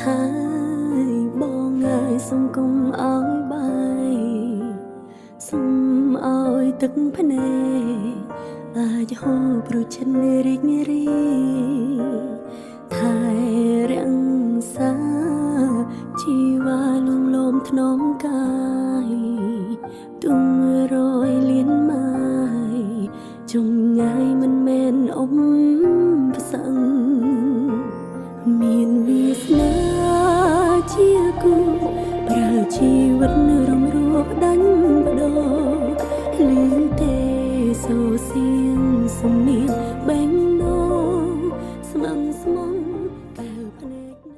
ហើយបងអើយសុំកុំឲ្យបាយសុំឲ្យទឹកភ្នែកអាចហូរប្រជិនរីករាយថែរក្សាជីវ៉ាលងលោមថ្នមកាយទុំរយលានម៉ាយចុងងាយមិនមែនអ៊ំផ្សឹងមានវាសនាជាគូប្រើជីវិតរំរួបដាញ់បដោលឺទេសូសៀងសំនៀងបេងនោស្មឹងស្មងកែវភ្នែក។